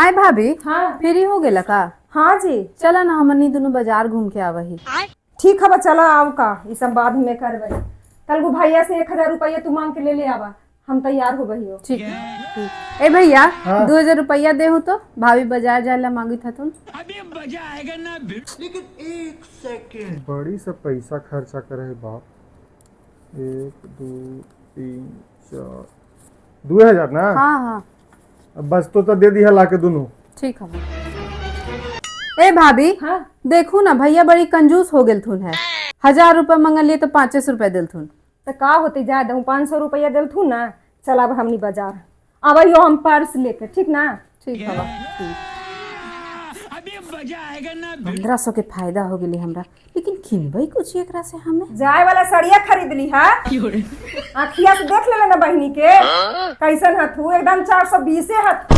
आय भाभी। हाँ। फ्री हो गेला का? हाँ जी। चला ना, हमनी दोनों बाजार घूम के आवही। ठीक है, चला आव का ई सब बाद में करबै। कल गो भैया से 1000 रुपया तू मांग के ले ले आवा, हम तैयार हो बहियो। ठीक है, ठीक। ए भैया, 2000 रुपया देहु तो भाभी बाजार जाए ला मांगी थतुन। बड़ी से पैसा खर्चा करे है बाप। 1 2 3 4 2000 ना? हाँ हाँ। अब बस तो दे दिया ला के दोनों। ठीक है। ए भाभी। हाँ। देखू ना, भैया बड़ी कंजूस हो गेलथुन है। 1000 रुपया मंगलिए तो 500 रुपया दिलथुन। तो का होते, जा दहूँ 500 रुपया दिलथुन ना। चल अब हमनी बाजार आबहियो, हम पर्स लेके, ठीक ना? ठीक है। 1500 के फायदा हो गेली हमरा, लेकिन किनबै कुछ एकरा से हमें? जाए वाला सड़िया खरीद ली है। आँखिया से देख लेले ना बहनी के, कैसन हथू, एकदम 420 हथ।